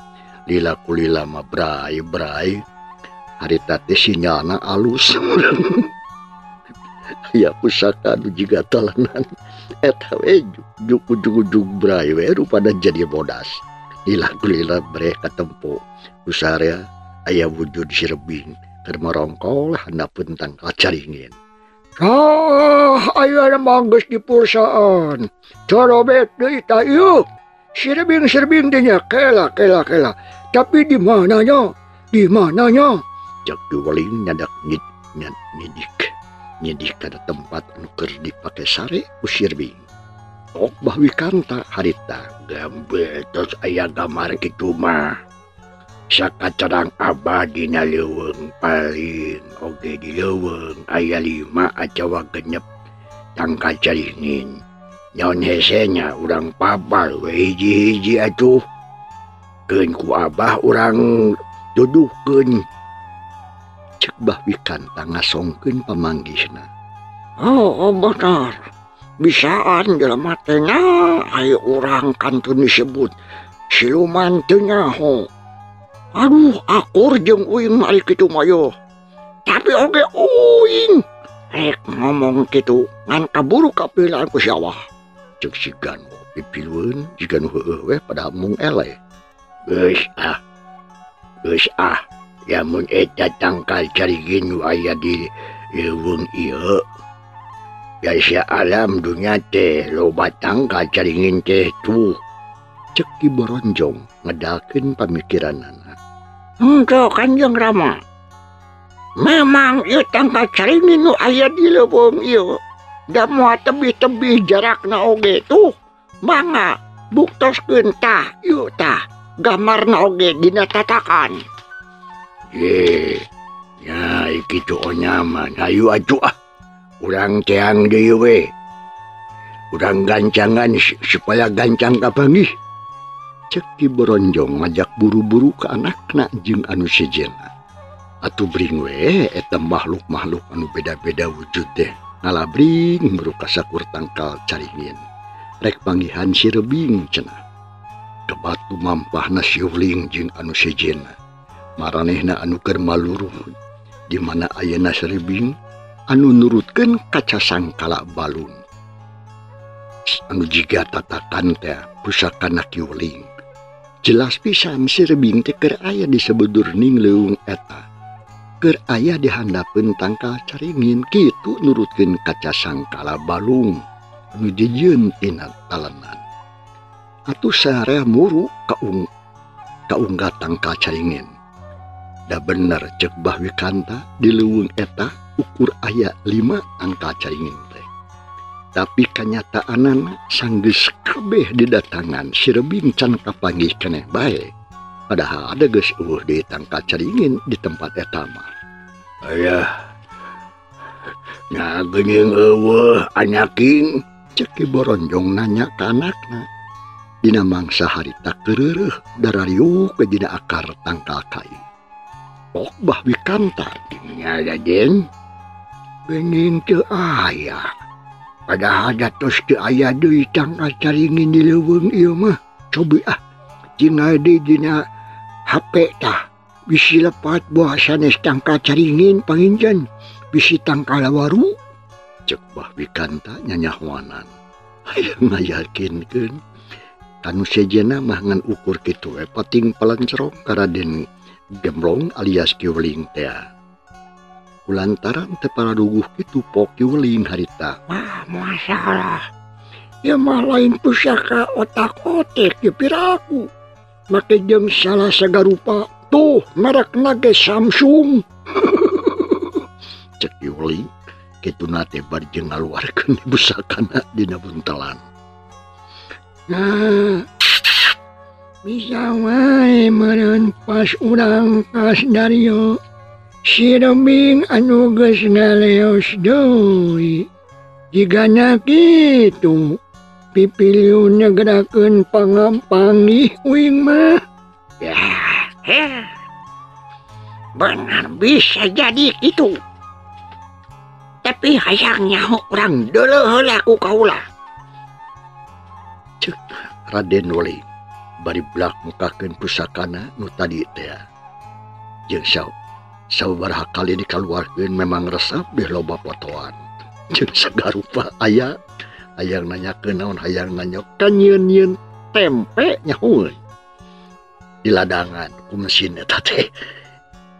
Lila kulila mah brai-brai. Harita teh sinyalna alus. Aya pusaka nu jiga talanan. Eta we ujug-ujug brai we rupada jadi bodas. Lila kulila bre katempo. Usarea aya wujud sirebing keur marongkol handapeun tangkal caringin. Ah, ayeuna mah geus dipursaan. Corobet deui tah ieu. Sirebing-sirebing teh nya kela kela kela. Tapi di mananya? Di mananya? Cek diweling nyadak nyidik. Nyidik kana tempat anu keur dipake sare ku Sirbing. Tok Bah Wikanta harita gambar tos aya gambar kitu mah. Sakacerang abah dina leuweung paling oge di leuweung aya 5 atawa 6 tangkal caringin. Nyaon hesenya urang papal we hiji-hiji atuh. Keun ku abah urang duduhkeun. Cek Bah Wikanta ngasongkeun pamanggihna. Oh, benar. Bisaan jelema teh nya aya urang kantun disebut siluman teu nyaho. Aduh, akur jeung uing mah kitu mah yo. Tapi oge uing rek ngomong kitu ngan kaburu kapilaan ku sawah. Cek si Gano pipilueun jiga nu heueuh we padahal mung eleh. Geus ah. Geus ah. Lamun eta tangkal caringin nu aya di leuweung ieu. Biasa alam dunya teh loba tangkal caringin teh tuh. Cek Ki Boronjong ngedalkeun pamikiranana. Henteu Kanjeng Rama. Memang ieu tangkal caringin nu aya di leuweung ieu. Da moal tebih-tebih jarakna oge tuh. Mangga buktoskeun tah ieu tah. Gambarna oge dina tatakan. Ye, ya kitu onyaman. Hayu atuh ah. Urang teang deui we. Urang gancangan supaya gancang kapanggih. Cek Ki Boronjong ngajak buru-buru ke anakna jeung anu sejenna. Atuh bring we eta makhluk-makhluk anu beda-beda wujud teh ngalabring buru kasakur tangkal caringin. Rek panggihan Sirebing cenah. Kebatu mampahna siuling jeung anu sejenna. Maranehna anu keur maluruh di mana ayeuna Sirebing anu nurutkeun kaca sangkala balun. Anu jiga tatakan teh pusakana Ki Weling. Jelas pisan Sirebing teh keur aya di sabudurning leuweung eta. Keur aya di handapeun tangkal caringin kitu nurutkeun kaca sangkala balung anu dijieun tina talenan. Atuh sarea muru kaunggah tangkal caringin. Da bener cek Bah Wikanta di leuweung eta ukur aya 5 tangkal caringin teh. Tapi kanyataanana sanggeus kabeh didatangan Sirebing can kapanggih keneh bae. Padahal ada geus eueuh deui tangkal caringin di tempat eta mah. Ayah. Nah geuning eueuh anaking. Cek Ki Boronjong nanya ka anakna. Dina mangsa harita keureuh darariuk we dina akar tangkal kai. Tok Bah Wikanta nya Raden. Bening teu aya. Padahal tos teu aya deui tangkal caringin di leuweung ieu mah. Cobi ah tinggal deui dina HP tah. Bisi lepat buah sanes tangkal caringin panginjen. Bisi tangkal waru. Cek Bah Wikanta nyanyahoanan. Hayang ngayakinkeun. Kanu sejenna mah ngan ukur kitu we pating palencerong ka Raden Gemblong alias Ki Weling teh. Kulantaran teu paraduguh kitu pok Ki Weling harita. Wah, masalah. Ieu mah lain pusaka otak-otik ieu piraku. Make jeung salah sagarupa. Tuh, merekna ge Samsung. Cek Ki Weling kituna teh bari jeung ngaluarkeun pusakana dina buntelan. Nah, bisa wae meureun pas urang kas dario. Si Rebing anu geus ngaleos deui. Jigana kitu pipiliun nyegerakeun pangapanggih uing mah. Ya, heh. Benar bisa jadi kitu. Tapi hayang nyaho urang deuleuh heula ku kaula. Ceuk Raden Weling bari blak mukakeun pusakana nu tadi teh. Jeung sababaraha kali dikaluarkeun memang resep deh loba potoan. Jeung sagarupa aya hayang nanyakeun naon hayang nanya kan nyieun-nyieun tempe nyahueun. Di ladangan ku mesin eta teh.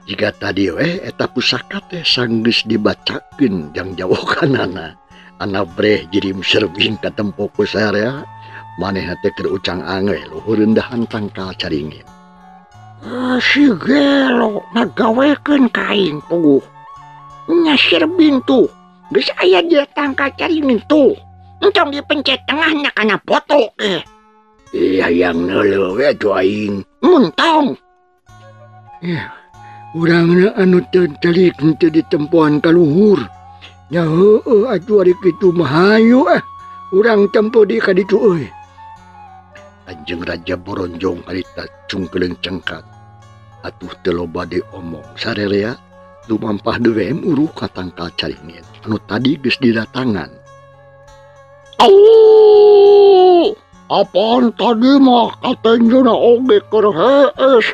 Jika tadi we eta pusaka teh sanggeus dibacakeun jang jawokanana. Ana breh jirim serbing katempo ku sarea manehna teh keur ucang ange luhur rendahan tangkal caringin. Si gelo ngagawekeun ka aing puguh. Nya sirbing tuh geus aya di tangkal caringin tuh. Entong dipencet tengahna kana foto ke. Ih hayang neuleuh we atuh aing. Muntong. Ya, urangna anu teu telik teu ditempoan ka luhur. Nya heueuh atuh ari kitu mah hayu ah. Urang tempo di ka ditu euy. Kanjeng Raja Boronjong harita cungkeuleung cengkat. Atuh teu loba diomong sarerea lumampah dewe uruh ka tangkal caringin anu tadi geus didatangan. Au! Apaan tadi mah katenjona oge keur hees.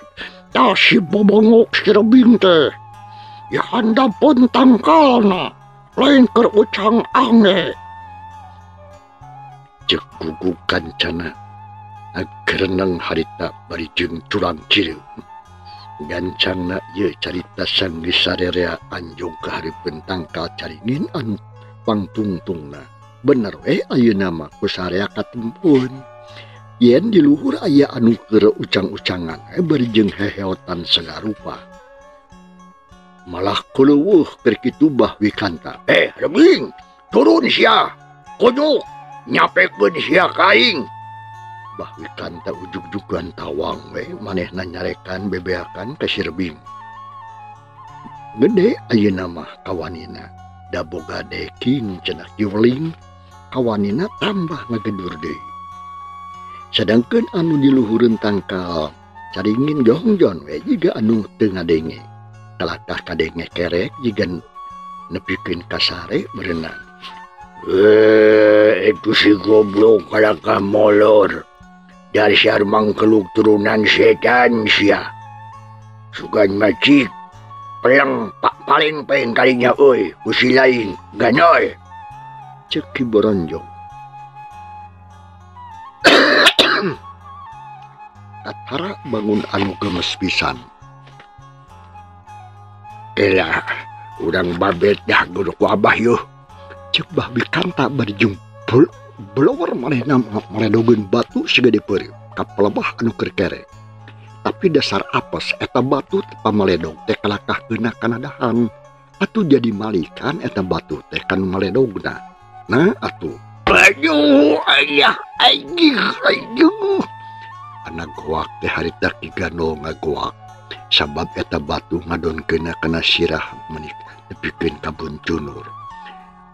Tah si bobongok si Rebing teh. Ya handapeun tangkalna lain keur ucang ange. Ceuk gugug kancana agereneng harita bari jeung curang cireum. Gancangna ieu carita sanggeus sarerea anjong ka hareupeun tangkal caringin anu pangtungtungna. Bener we ayeuna mah ku sarea katempuhun. Yen di luhur aya anu keur ucang-ucangan bari jeung heheotan sagarupa. Malah kuleuweuh keur kitu Bah Wikanta. Rebing, turun sia. Kudu nyapekeun sia ka aing. Bah Wikanta ujug-jugan tawang we manehna nyarekan bebeakan ka si Rebing. Gede ayeuna mah kawanina. Da boga deking cenah Ki Weling, kawanina tambah ngagedur deui. Sedangkeun anu di luhureun tangkal caringin jongjon we jiga anu teu ngadenge. Kalakah kadenge kerek jiga nepikeun ka sare berenang. Itu si goblok kalakah molor. Dasar mangkeluk turunan setan sia. Sugan macik peleng pak paling paling kalinya euy, ku si lain ganoy. Ceuk Ki Boronjong. Katara bangun anu gemes pisan. Elah, urang babet dah guru ku abah yuh. Ceuk Bah Wikanta bari jeung blower manehna maledogeun batu sigede peureum ka pelebah anu keur kere. Tapi dasar apes eta batu teh pamaledog teh kalakah keuna kana dahan. Atuh jadi malikan eta batu teh kanu maledogna. Nah atuh. Aduh, ayah, anjing, aduh. Anak goak teh harita Ki Gandol ngagoak. Sabab eta batu ngadonkeunna kana sirah menik nepikeun ka buncunur.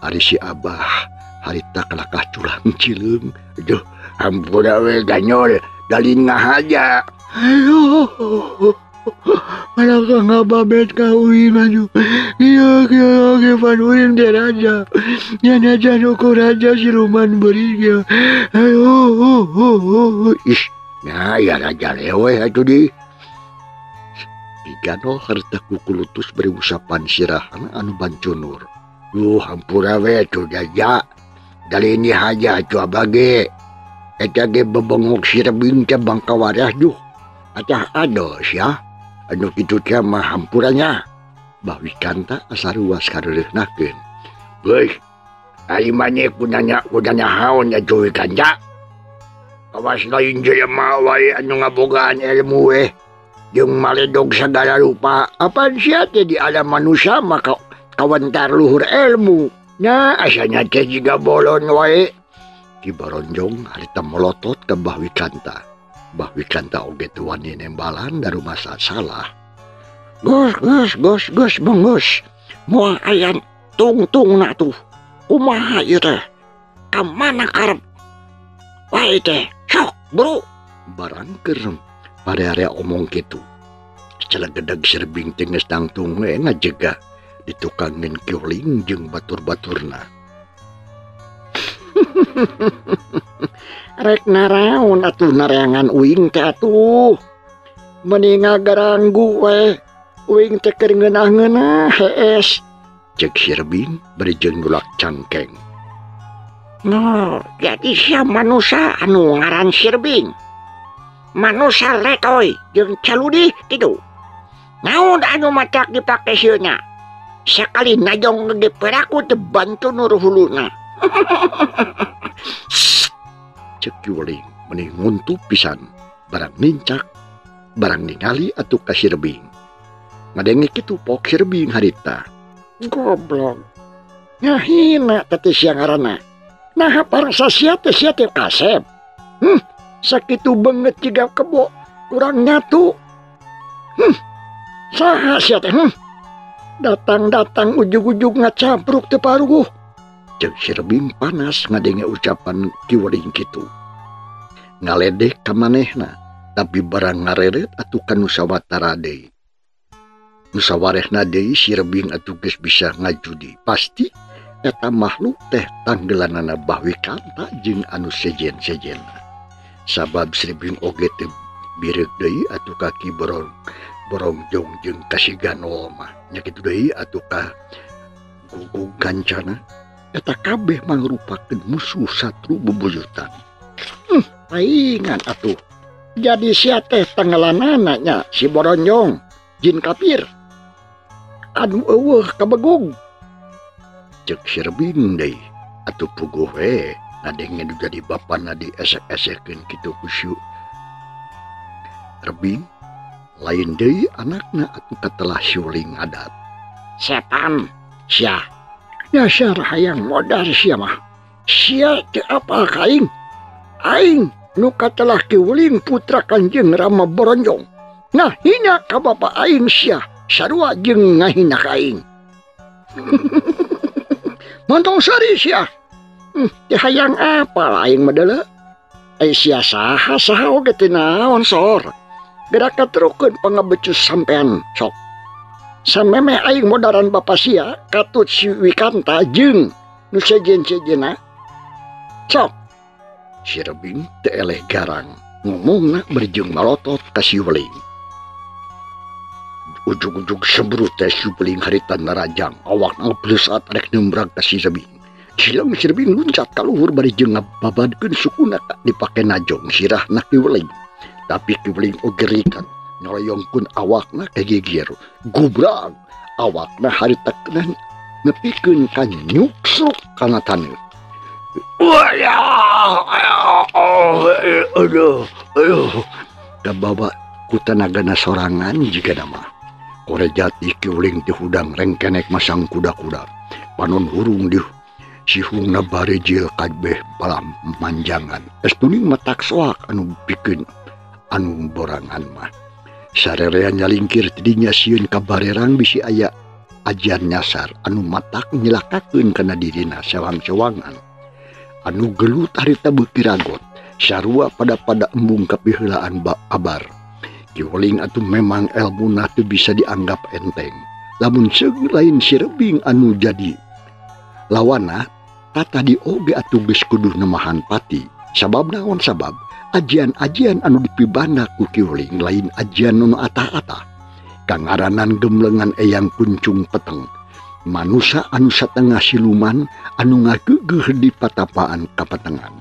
Ari si Abah harita kalakah curang cileung. Aduh, ampura we ganyol, dalin ngahaja. Aduh, malakah ngababet ka uing aduh. Iya, iya, iya, pan uing teh raja. Nya aja nuku raja siluman beurit ge. Aduh, ih, nah ya raja leweh atuh di. Ki Gandol harita kukulutus bari usapan sirahana anu bancunur. Duh, hampura we atuh jaja. Dalini haja atuh abage. Eta ge bebengok si Rebing teh bangka warah duh. Atah ados ya. Anu kitu teh mah hampurannya. Bah Wikanta asa ruas kareureunahkeun. Geus, ari maneh kunanya haon nya Wikanta. Awas lain jelema wae anu ngabogaan ilmu we. Jeung maledog sagala rupa. Apan sia teh di alam manusia maka kawentar luhur ilmu. Nya asana teh jiga bolon wae. Ki Baronjong harita melotot ka Bah Wikanta. Bah Wikanta oge teu wani nembalan darumasa salah. Gos gos gos gos bengos. Moal aya tungtungna tuh. Kumaha ieu teh? Ka mana karep? Wae teh. Sok, bro. Barang keur pare-area omong kitu. Celegedeg Sirbing teh geus tangtung we ngajega ditukangin Kiuling jeung batur-baturna. Rek naraon atuh nareangan uing teh atuh. Meni ngagaranggu we. Uing teh keur ngeunah-ngeunah hees. Cek Sirbing bari jeung nulak cangkeng. No, jadi sia manusia anu ngaran Sirbing. Manusia letoy jeung caludih kitu. Naon anu matak dipake sieuna? Sakali najong ge peraku teu bantu nur huluna. Cek Kiuling meni nguntup pisan barang nincak barang ningali atuh ka Sirbing. Ngadenge kitu pok Sirbing harita. Goblok. Ngahina teh sia ngaranna. Nah parasa sia teh kasep. Sakitu banget jiga kebo kurang nyatu. Saha sia teh? Datang-datang ujug-ujug ngacapruk teu paruguh. Cek Sirbing panas ngadenge ucapan Kiuling kitu. Ngaledek ka manehna, tapi barang ngareret atuh ka nu sawatara deui. Nu sawarehna deui Sirbing atuh geus bisa ngajudi. Pasti eta makhluk teh tanggelanana Bah Wikanta jeung anu sejen-sejenna. Sabab Sirbing oge teu bireuk deui atuh ka Ki Borongjong jeung ka si Ganol mah. Nya kitu deui atuh ka Gugug Kancana. Eta kabeh mangrupakeun musuh satru bebuyutan. Paingan atuh. Jadi sia teh tanggelanana nya si Boronjong jin kafir. Anu eueuh kabegug. Cek Sirbing deui atuh puguh we ngadenge nu jadi bapana diesek-esekeun kitu ku si Rebing lain deui anakna atuh katelah Siuling adat. Setan sia. Dasar hayang modar sia mah. Sia teu apal ka aing. Aing nu katelah Kiuling putra Kanjeng Rama Boronjong. Nah hina ka bapa aing sia sarua jeung ngahina ka aing. Montong sari sia. Teu hayang apal aing mah deuleu. Ai sia saha saha oge teu naon sor. Gerak katerukeun pangabecus sampean sok. Samemeh aing modaran bapa sia katut si Wikanta jeung nu sejen-sejenna. Sok. Sirbing teu eleh garang ngomongna berjeng malotot ka Siuling. Ujug-ujug sembrut teh Siuling harita narajang awakna ngeblesat rek nembrag ka Sirbing. Cileng Sirbing luncat ka luhur bari jeung ngababadkeun sukuna dipake najong sirahna Kiuling. Tapi Kiuling oge rikat nyoloyongkeun awakna ka gigir. Gubrag awakna harita keunan nepikeun ka nyuksruk kana taneuh. Aduh, aduh. Kabawa ku tanagana sorangan jiga nama. Korejati Kiuling ti hudang rengkenek masang kuda-kuda. Panon hurung di sihungna barejil kabeh balam manjangan. Es tuning matak soak anu pikeun anu borangan mah. Sarerea nyalingkir tidinya sieun ka barerang bisi aya ajian nyasar anu matak nyilakakeun kana dirina sewang-sewangan. Anu gelut harita beuki ragot sarua pada-pada embung kapiheulaan abar. Kiuling atuh memang elmuna teu bisa dianggap enteng. Lamun seung lain Sirbing anu jadi lawana tatadi oge atuh geus kudu nemahan pati. Sabab naon sabab ajian-ajian anu dipibanda ku Kiuling lain ajian nu atah-atah. Kangaranan gemlengan eyang kuncung peteng. Manusa anu satengah siluman anu ngageugeuh di patapaan kapatengan.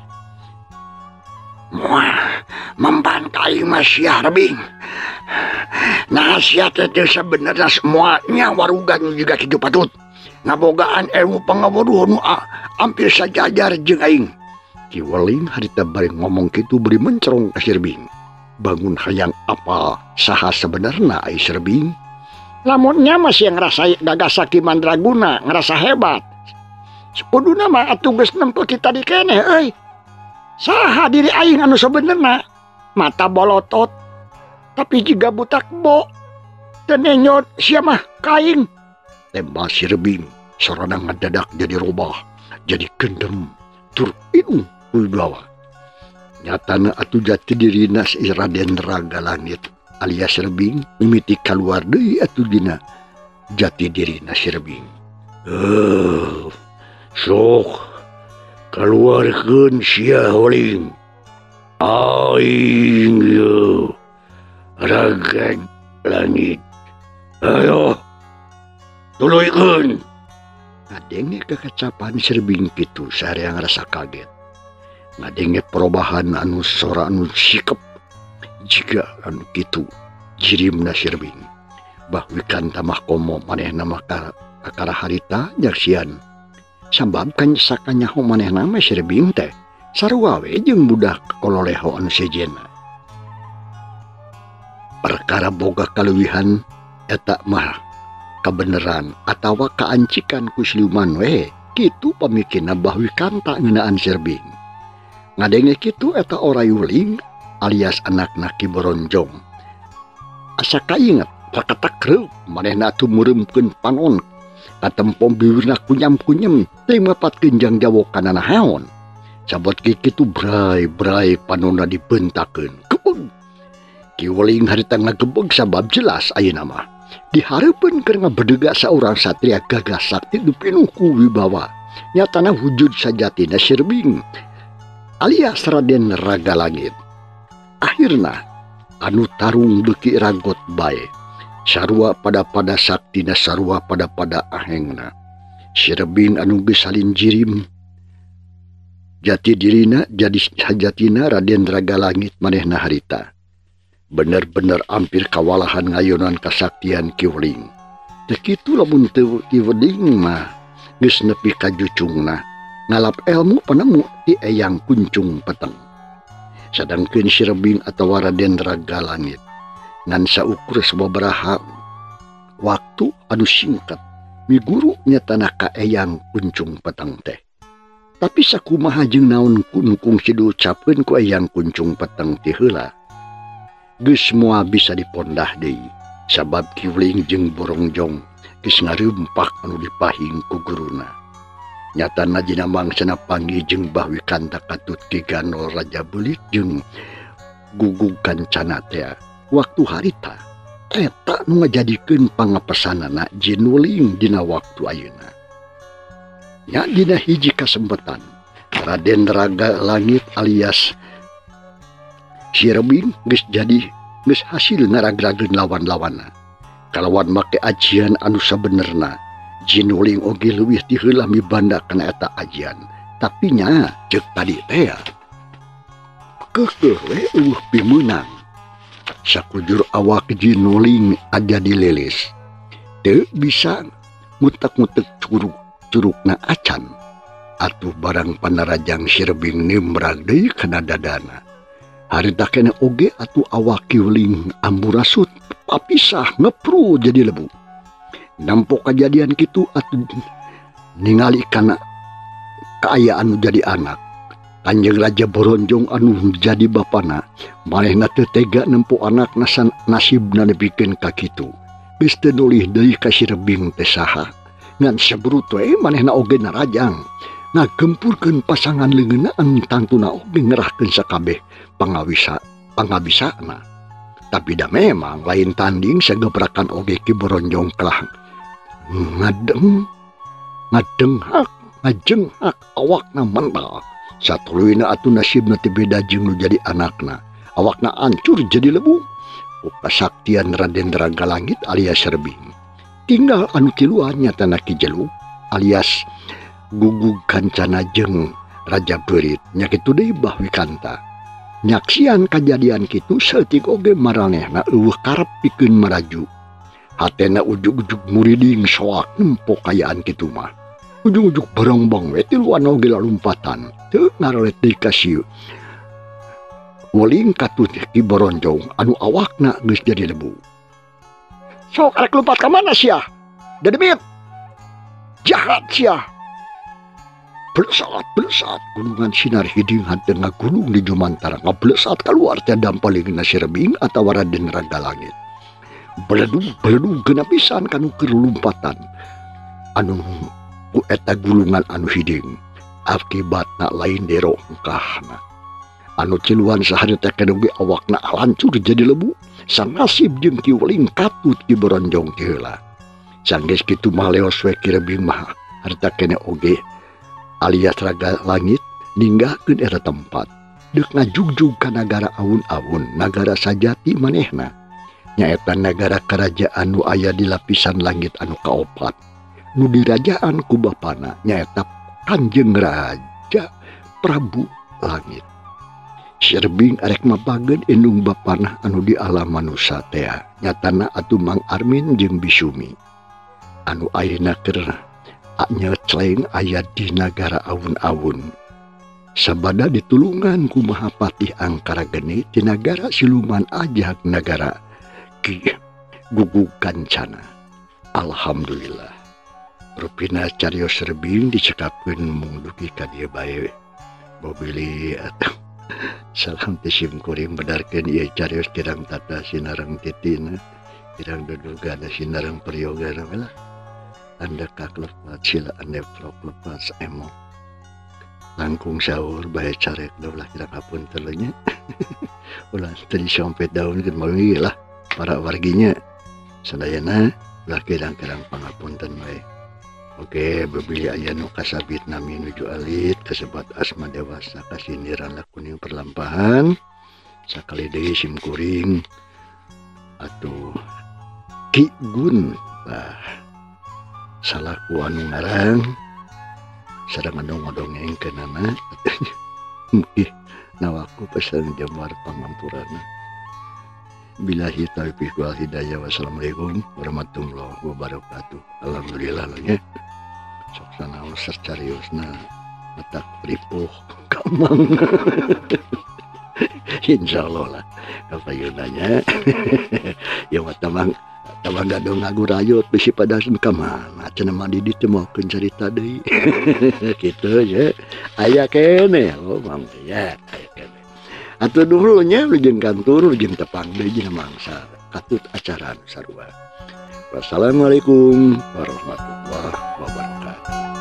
Wah, mempan ka aing mah sia Rebing. Nah sia teh sebenarnya semuanya warugan juga kitu patut. Ngabogaan ilmu pangawoduh nu hampir sajajar jeung aing. Ki Weling harita bari ngomong kitu beri mencerong ka Sirbing. Bangun hayang apal saha sebenarna ai Sirbing. Lamunnya masih ngerasa gagah sakti mandraguna, ngerasa hebat. Kuduna mah atuh geus nempo kita di keneh euy. Saha diri aing anu sebenarna? Mata bolotot tapi juga butak bo. Teu nenyot sia mah kaing. Tembal Sirbing sorana ngadadak jadi robah, jadi gendem tur inung wibawa. Nyatana atuh jati dirina si Raden Raga Langit alias Sirbing mimiti kaluar deui atuh dina jati dirina Sirbing. Sok kaluarkeun sia Weling. Aing ieu Raga Langit. Ayo tuluykeun. Ngadenge kekacapan Sirbing kitu sarea ngerasa kaget. Ngadenge perubahan anu sora anu sikep jiga anu kitu jirimna Sirbing. Bahwikan tamah komo manehna mah kakara harita nyaksian. Sabab kan sakanyaho manehna mah Sirbing teh sarua we jeung budak kololeho anu sejenna. Perkara boga kaleuwihan eta mah kabeneran atawa kaancikan ku siluman we kitu pamikirna Bahwikanta ngeunaan Sirbing. Ngadenge kitu eta oray Weling alias anakna Ki Boronjong. Asa kainget rakatak reup manehna atuh meureumkeun panon katempom bibirna kunyam-kunyem teu mapatkeun jang jawokanana naon. Sabot kitu bray-bray panonna dibentakeun. Gebeg. Ki Weling harita ngagebeg sabab jelas ayeuna mah. Dihareupeun keur ngabedega saurang satria gagah sakti nu pinuh ku wibawa. Nyatana wujud sajatina Sirbing alias Raden Raga Langit. Akhirna anu tarung beuki ragot bae. Sarua pada-pada saktina sarua pada-pada ahengna. Sirbing anu geus salin jirim jati dirina jadi sajatina Raden Raga Langit manehna harita. Bener-bener ampir kawalahan ngayonan kasaktian Ki Weling. Teu kitu lamun teu Ki Weling mah geus nepi ka jucungna ngalap ilmu penemu ti Eyang Kuncung Peteng. Sadangkeun Sirbing atawa Raden Raga Langit ngan saukur sababaraha waktu anu singkat miguru nyatana ka Eyang Kuncung Peteng teh. Tapi sakumaha jeung naon kungsi diucapkeun ku Eyang Kuncung Peteng ti heula. Geus moal bisa dipondah deui sabab Ki Weling jeung Borongjong geus ngarempak anu dipahing ku guruna. Nyatana dina mangsana panggih jeung Bahwikanta katut Ki Ganol Raja Belit jeung Gugug Kancana teh. Waktu harita eta nu ngajadikeun pangapesanana Jin Weling dina waktu ayeuna. Nya dina hiji kasempatan Raden Raga Langit alias Sirbing geus jadi geus hasil ngaragrageun lawan-lawanna. Kalawan make ajian anu sabenerna, Jin Weling oge leuwih ti heula mibanda kana eta ajian. Tapi nya ceuk tadi teh keukeuh we eueuh pimeunang. Sakujur awak Jin Weling aja dileles. Teu bisa ngutek-ngutek curug-curugna acan. Atuh barang panarajang Sirbing nimbrag deui kana dadana. Harita kene oge atuh awak Ki Weling amburasut papisah ngepru jadi lebu. Nampo kejadian kitu atuh ningali kana kaayaan nu jadi anak. Kanjeng Raja Boronjong anu jadi bapana manehna teu tega nempo anakna nasibna nepikeun ka kitu. Geus teu nulih deui ka Sirbing teh saha. Ngan sabrut we manehna oge narajang. Ngagempurkeun pasangan leungeunna anu tangtuna oge ngerahkeun sakabeh pangabisana. Tapi da memang lain tanding sagebrakan oge Ki Boronjong kalah ngadeng ngadenghak ngajenghak awakna mental. Satuluyna atuh nasibna teu beda jeung nu jadi anakna. Awakna ancur jadi lebu. Ku kasaktian Raden Raga Langit alias Sirbing. Tinggal anu tiluan nyatana Ki Jeluk alias Gugug Kancana jeung Raja Beurit nya kitu deui Bahwikanta. Nyaksian kajadian kitu saeutik oge maranehna eueuh karep pikeun maraju. Hatena ujug-ujug muriding soak nempo kayaan kitu mah. Ujug-ujug barongbong we tiluan oge lalumpatan. Teu ngarolet deui ka si Weling katut Ki Boronjong anu awakna geus jadi lebu. Sok arek lompat ka mana sia? Dedemit. Jahat sia. Blesat gulungan sinar hiding hanteu ngagulung di jumantara ngablesat keluar teh dampaling si Rebing atawa Raden Raga Langit. Beledug genap pisan kanu keur lumpatan anu ku eta gulungan anu hiding akibatna lain dero engkahna. Anu ciluan saharita keneh oge awakna hancur jadi lebu sanasib jeung Ki Weling katut Ki Boronjong teh heula. Sanggeus kitu mah leos we Ki Rebing mah harita keneh oge alias Raga Langit ninggalkeun eta tempat deuk ngajugjug ka nagara awun-awun nagara sajati manehna nyaeta nagara kerajaan nu aya di lapisan langit anu kaopat nu dirajaan ku bapana nyaeta Kanjeng Raja Prabu Langit. Si Rebing arek mapageun indung bapana anu di alam manusa tea nyatana atuh Mang Armin jeung Bisumi anu ayeuna keur nyecleng aya di nagara awun-awun. Sabada ditulungan ku Mahapatih Angkara Geni ti nagara siluman ajak nagara Ki Gugug Kancana. Alhamdulillah. Rupina carios Rebing dicekapkeun mung dugi ka dieu bae. Bobili atuh salam ti simkuring bedarkeun ieu carios kirang tata sinareng titina, kirang dudugana sinareng priyogana lah. Anda kak lepas sila anda prok lepas emok langkung sahur bae carek ulah kira kapunten nya ulah tadi sampai daun ke mawi lah para warginya sadayana ulah kirang-kirang pangapunten bae. Oke bebili aya nu kasabit nami nuju alit kasebat asma dewasa kasindiran lakuning perlampahan sakali deui simkuring atuh Ki Gun lah salaku anu ngarang sareng anu ngodongengkeunana mugi nawaku pesan jamar pangampurana. Billahi taufiq wal hidayah. Wassalamualaikum warahmatullahi wabarakatuh. Alhamdulillah nya sok sanaos sacariosna matak ripuh kamang. Insyaallah lah kapayunanya. Ya mah tamang tabang gadong ngagurayot bisi padasan ka mana cenah mah di dieu teh moalkeun carita deui. Kitu nya aya keneh oh mang ya aya keneh. Atuh dulu nya lujeng kantur lujeng tepang deui dina mangsa katut acara nu sarua. Wassalamualaikum warahmatullahi wabarakatuh.